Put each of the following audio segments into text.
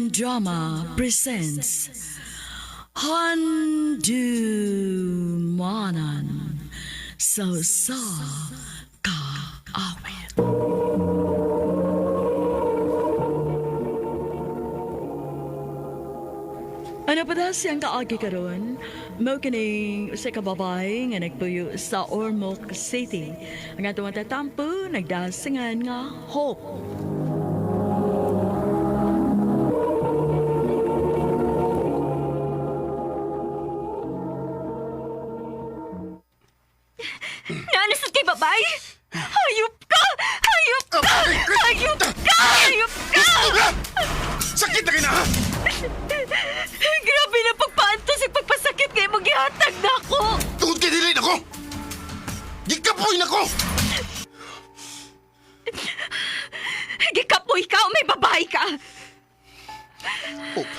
Human Drama presents Handumanan sa sa kaawit. Ano pa daw siyang kaagi karon? Mao kining usa ka babae nga nagpuyo sa Ormoc City. Ang atong tatampo nagdasingan nga Hope. Naanasad kay babay? Hayop ka! Hayop ka! Hayop ka! Hayop ka! Sakit na kina! Grabe na pagpaantos at pagpasakit kay mong gihatag na ako! Tungod kay dili nako! Gikapoy nako! Gikapoy ka o may babae ka! Op,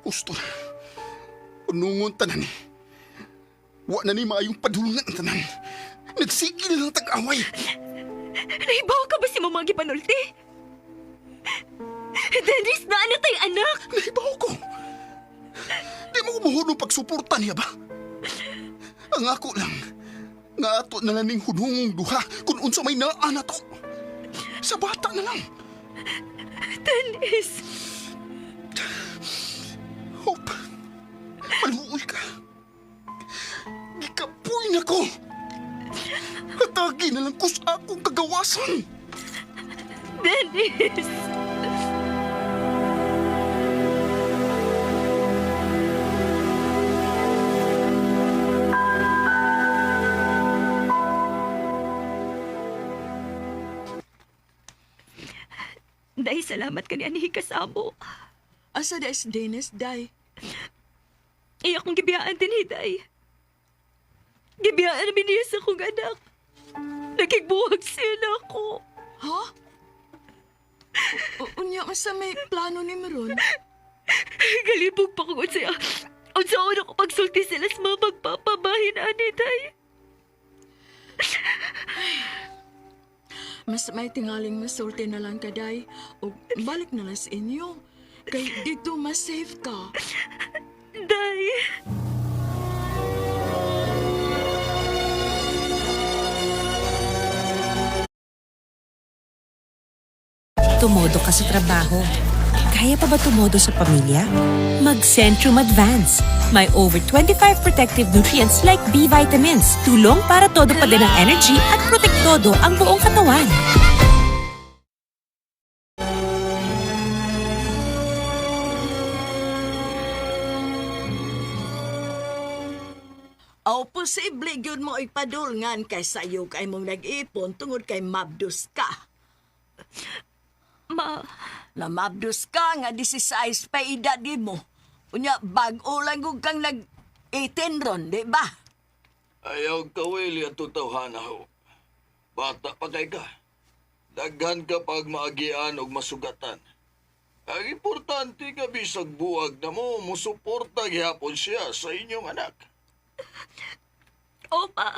gusto na. Unungon tanan ni. Wa na ni maayong padulngan ang tanan. Nagsige na lang tag-away. Nahibaw ka ba si mga gipanulti? Dennis, na ano tay anak? Nahibaw ko. Di mo kumuhunong pagsuporta niya ba? Ang ako lang, nga ato na lang ning hunungong duha kung unsa may naa na to. Sa bata na lang. Dennis! Hope, maluoy ka. Gikapoy na ko. Hatagi na lang ko sa akong kagawasan. Dennis! Dahil salamat ka ni Anihi kasamo. Asa da si Dennis day? Iya akong gibiyaan din, Hiday. Gibiyaan namin niya sa akong anak. Nagigbuhag siya na ako. Ha? Unya unsa may plano ni Meron? Galibog pa kung unsay unsa una ko pagsulti sila sa mga magpapabahin ani day. Mas may tingaling masulti na lang ka day o balik na lang sa inyo. Kay dito mas safe ka. Day. Tumodo ka sa trabaho. Kaya pa ba tumodo sa pamilya? Mag-Centrum Advance. May over 25 protective nutrients like B vitamins. Tulong para todo pa din ang energy at protektodo ang buong katawan. Aw, posible gyud mo ipadulngan kay sayo kay mong nag-ipon tungod kay mabdus ka. Ma, Na mabdus ka nga 16 pa edad di mo. Unya, bag-o lang gud kang nag 18 ron, di ba? Ayaw kawili at tawhana ho. Bata pa kay ka. Daghan ka pag maagian og masugatan. Ang importante ka bisag buwag na mo, musuporta gihapon siya sa inyong anak. opa.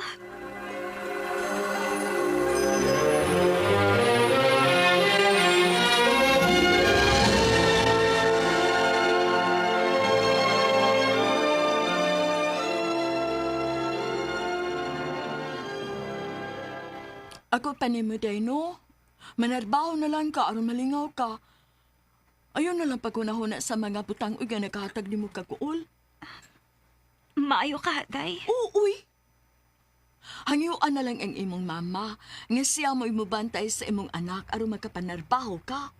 Ako pa ni mo day no. Manarbaho na lang ka aron malingaw ka. Ayon na lang pagkunahuna sa mga butang uy nga naghatag nimo kaguol. Maayo ka, day. Oo, uy. Hangyuan na lang ang imong mama nga siya mo'y mubantay sa imong anak aron makapanarbaho ka.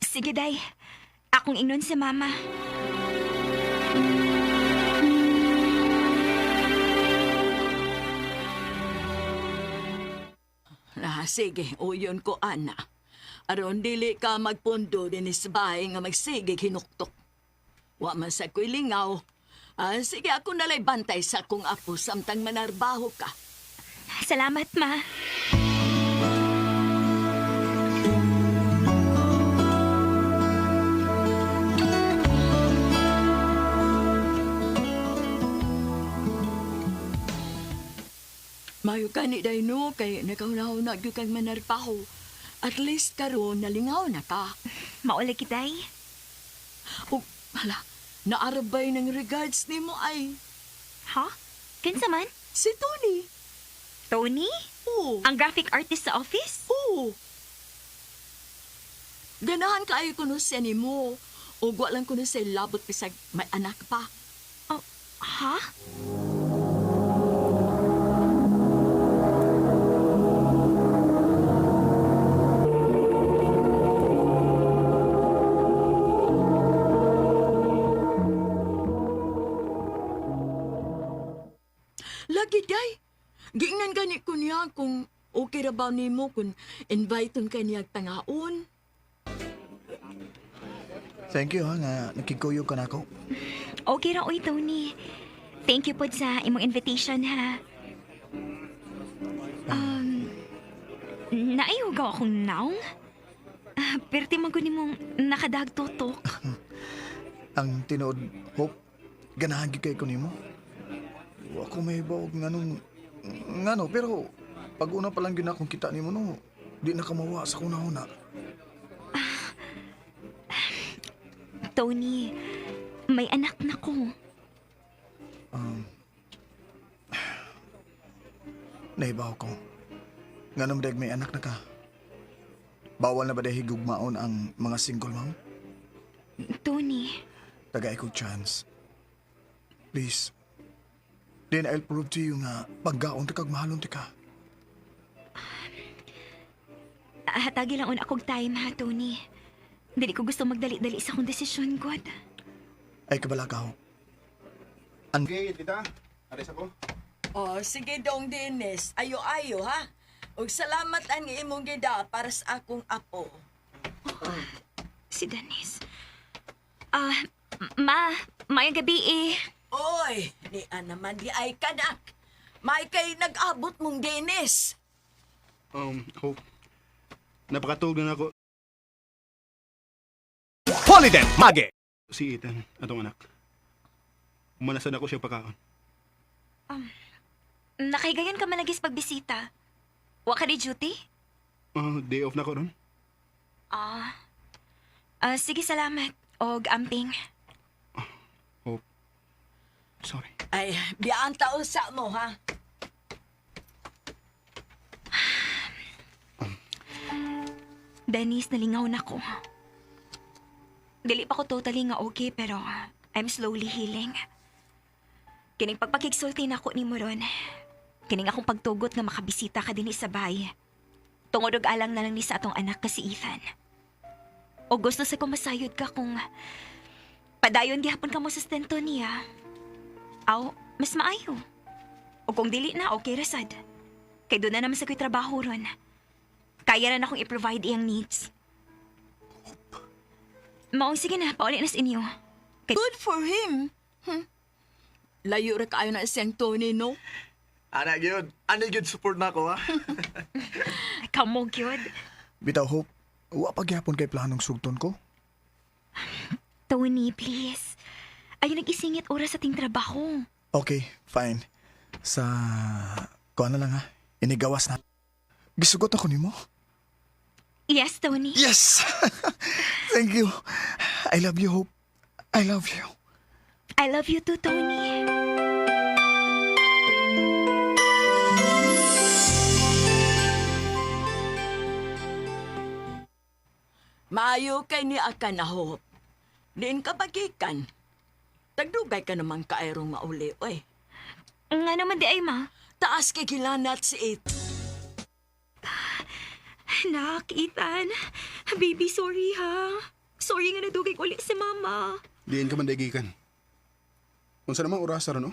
Sige, day. Akong ingnon sa mama. Ah, sige, uyon ko, ana. Aron dili ka magpundo din sa bahay nga magsigig hinuktok. Wa man sa ko'y lingaw. Ah, sige, ako nalay bantay sa akong apo samtang manarbaho ka. Salamat, ma. Mayo ka ni day no kay nakahuna-huna gyud kang manarbaho. At least karon nalingaw na ka. Mauli kitay. Ug hala, naarabay ng regards nimo ay Ha? Kinsa man? si Tony. Tony? Oo. Ang graphic artist sa office? Oo. Ganahan kaayo kuno siya nimo. Ug wa lang kuno siya labot bisag may anak pa. Oh, ha? Lagi day. Giingnan gani ko niya kung okay ra ba nimo kung inviteon ka niya tangaon. Thank you ha, nga nakikuyog ka na ako. Okay ra oy, Tony. Thank you pod sa imong invitation ha. Um, naayugaw akong naong. Ah, perti man ko nimong nakadagtutok. Ang tinuod, Hope, ganahan gyud kay ko nimo. Wa ko mahibaw og nganong ngano pero pag una pa lang gyud akong kita nimo no, di na ka mawa sa kuna-una. Tony, may anak na ko. Nahibaw ko. Nganong dag may anak na ka. Bawal na ba dahil gugmaon ang mga single mom? Tony, Tagay ko chance. Please. Then I'll prove to you nga paggaon ta kag mahalon ta ka. hatagi lang una akong time ha, Tony. Dili ko gusto magdali-dali sa akong desisyon, God. Ay kabala ka, Hope. Okay, tita. Ares ako. Oh, sige dong Dennis. Ayo-ayo ha. Ug salamat ang imong gida para sa akong apo. Si Dennis. Ah, ma, mayang gabi eh. Oy, ni naman di ay kanak. May kay nag-abot mong Dennis. Hope. Napakatulog na ako. Polydent Mage. Si Ethan, atong anak. Umanasan ako siya pakaon. Nakahigayon ka malagis pagbisita. Wa ka di duty? Ah, day off na ko ron. Ah. Ah, sige, salamat. Og amping. Hope. Sorry. Ay, biyaan tao sa mo ha. Dennis, nalingaw na ko. Dili pa ko totally nga okay pero I'm slowly healing. Kining pagpakigsulti na ako ni Moron. Kining akong pagtugot nga makabisita ka din sa bahay. Tungod og alang na lang ni sa atong anak ka si Ethan. O gusto sa ko masayod ka kung padayon gihapon ka mo sustento niya. Aw, mas maayo. O kung dili na, okay ra sad. Kay doon na naman sa ko'y trabaho ron. Kaya na akong i-provide iyang needs. Maong sige na, pauli na sa inyo. Kay Good for him. Layo ra kaayo na siyang Tony, no? Ana gyud, ana gyud support na ako ha. kamo gyud. Bitaw Hope, wa pa gyapon kay planong sugton ko. Tony, please. Ay, nag-isingit oras sa ting trabaho. Okay, fine. Sa kuan na lang ha. Inigawas na. Gisugot ako nimo. Yes, Tony. Yes. Thank you. I love you, Hope. I love you. I love you too, Tony. Maayo kay ni Akan na hope. Diin ka bagikan. Tagdugay ka naman kairong mauli, oy. Nga naman di ay, ma. Taas kay gilanat si Ethan. Anak, Ethan. Baby, sorry ha. Sorry nga nadugay ko ulit si mama. Diin ka man dagikan. Unsa namang oras ron, no?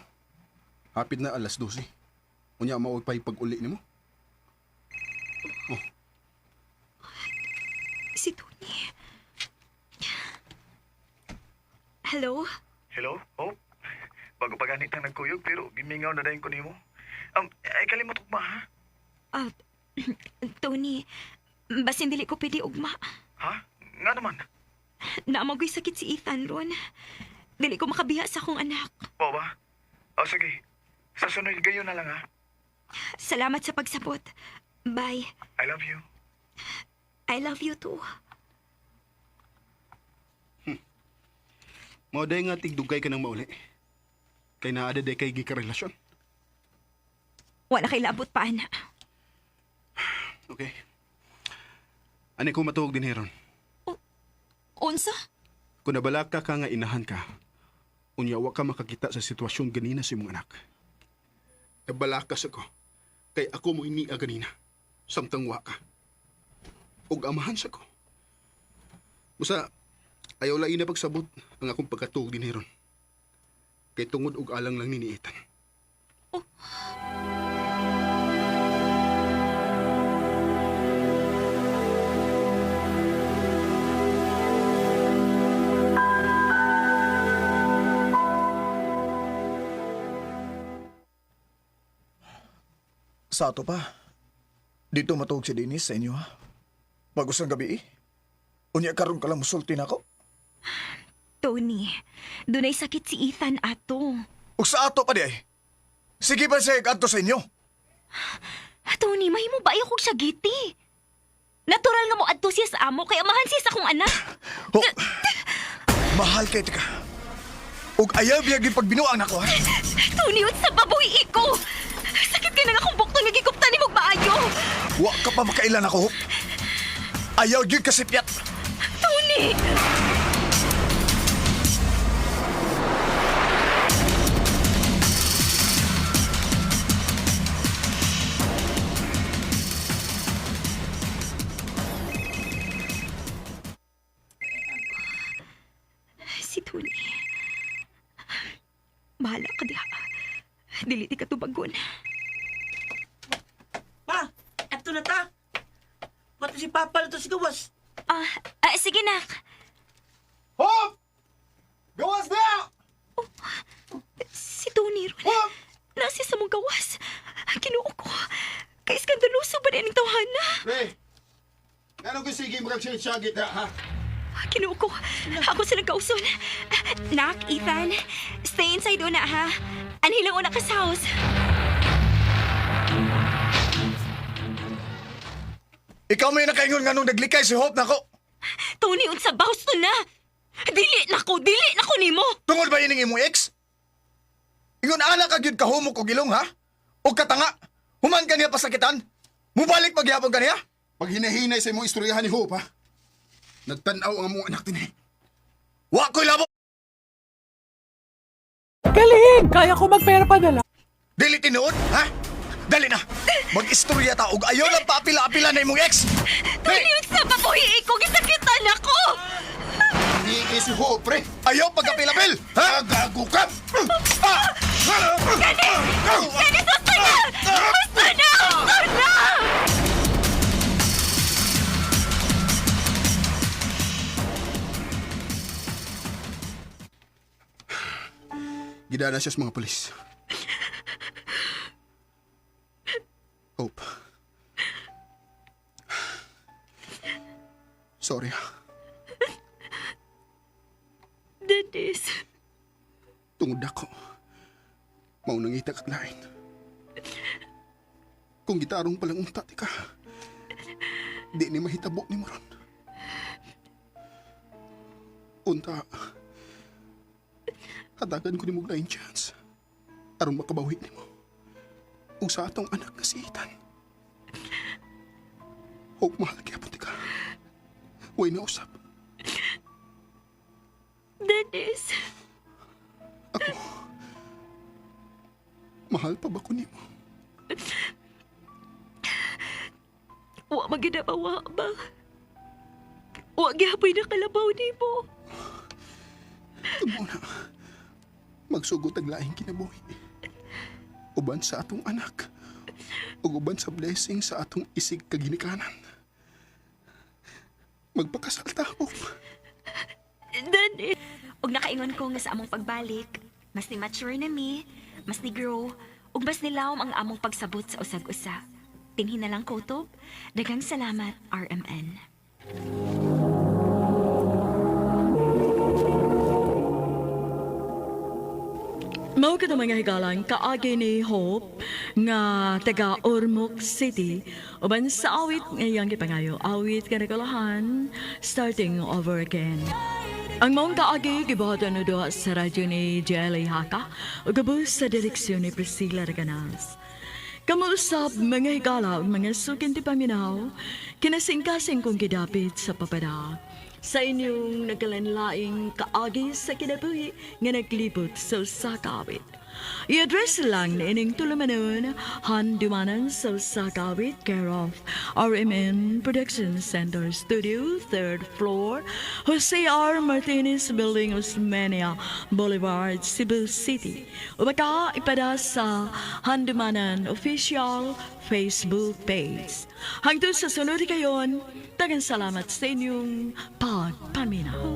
Hapit na alas 12. Unya mao pa'y pag-uli nimo. Si Tony. Hello? Hello, Hope. Bago pa ganit ang nagkuyog pero gimingaw na dayon ko nimo. Ay kalimot ko ba ha? Ah, Tony, basin dili ko pwede ugma. Ha? Nga naman. Naamagoy sakit si Ethan ron. Dili ko makabiha sa akong anak. Oo ba? O sige. Sa sunod gayon na lang ha. Salamat sa pagsabot. Bye. I love you. I love you too. Mao day nga tigdugay ka ng mauli. Kay naa day kay gikarelasyon. Wala kay labot pa, ana. Okay. Ani ko matuog din heron. Unsa? Kung nabalaka ka nga inahan ka, unya wa ka makakita sa sitwasyon ganina sa imong anak. Nabalaka sa ko, kay ako mo inia ganina, samtang wa ka. Ug amahan sa ko. Busa, ayaw lain na pagsabot ang akong pagkatuog din heron. Kay tungod og alang lang niniitan. Sa ato pa. Dito matuog si Dennis sa inyo ha. Bagos ang gabi eh. Unya karon ka lang musulti nako. Tony, dunay sakit si Ethan ato. Ug sa ato pa di ay. Sige pa siya adto sa inyo. Tony, mahimo ba ayaw kong syagiti? Natural nga mo adto siya sa amo kay amahan siya sa akong anak. Ho. Mahal kay tika. Ug ayaw biyag yung pagbinuang nako ha. Tony, unsa baboy iko? Sakit kay nang akong bukton nga giguptan nimo og maayo. Wa ka pa makailan ako. Hope. Ayaw gyud kasipyat. Tony! Si Tony. Bahala ka diha. Dili di ka tubagon. Pa, eto na ta. Pati si Papa na to si Gawas. Ah, sige nak. Hop! Gawas na! Si Tony ron. Nasi sa mong gawas. Ginoo ko. Kay iskandaloso ba ning tawhana? Pre! Ano ko sige magkagsagit ha? Ha? Ginoo ko. Ako silang kauson. Nak, Ethan, stay inside una ha. Anhi lang una ka sa house. Ikaw may nakaingon nga nung naglikay si Hope nako. Tony, unsa bawas to na. Dili na ko, dili na ko nimo. Tungod ba ining imong ex? Ingon ana ka gyud kahumok og ilong ha? Og katanga. Human kaniya pasakitan. Mubalik pagyapon kaniya? Pag hinahinay sa imong istoryahan ni Hope, ha? Nagtanaw ang among anak din eh. Wa ko'y labo. Galing! Kaya ko magpera padala. Dili tinuod, ha? Dali na. Mag-istorya ta og ayaw lang paapila-apila na imong ex. Tony, unsa baboy iko gisakitan ako. Hindi si Hope, pre! Ayaw pagkapil-apil, ha? Gago ka! Ah! Dennis, basta na! Basta na! Basta na! Gidana siya sa mga polis. Hope. Sorry. ah. Dennis, Tungod ako. Maunang ita kag lain. Kung gitarong palang unta ti ka, di ni mahitabo ni mo ron. Unta, hatagan ko ni mo lain chance aron makabawi nimo. Ug sa atong anak nga si Ethan. Hope mahal gyapon ti ka. Way na usap. Dennis, Ako. Mahal pa ba ko nimo? wa maginabawa ba? Wa gihapoy na kalabaw nimo. Tamo na. Magsugot ang laing kinabuhi. Uban sa atong anak. Ug uban sa blessing sa atong isig kaginikanan. Magpakasal ta, Hope. Dennis. Ug nakaingon ko nga sa among pagbalik, mas ni mature na mi, mas ni grow, ug mas nilawom ang among pagsabot sa usag-usa. Tinhin na lang kutob. Daghang salamat, RMN. Mao kato, mga higalang, kaagi ni Hope nga taga Ormoc City uban sa awit nga iyang gipangayo, awit kanagulahan, "Starting Over Again." Ang maong kaagi gibuhatan no duha sa radyo ni Jelly Haka ug gabos sa direksyon ni Priscilla Reganas. Kamuusap, mga higala ug mga sukin ti paminaw, kinasingkasing kong gidapit sa papada sa inyong nagkalanlaing kaagi sa kinabuhi nga naglibot sa usa ka awit. I-address lang ni ining tulumanon, Handumanan sa usa ka awit, care of RMN Production Center Studio, third floor, Jose R. Martinez Building, Osmeña Boulevard, Cebu City. O baka ipada sa Handumanan official Facebook page. Hangtod sa sunod kayon, daghang salamat sa inyong pagpaminaw.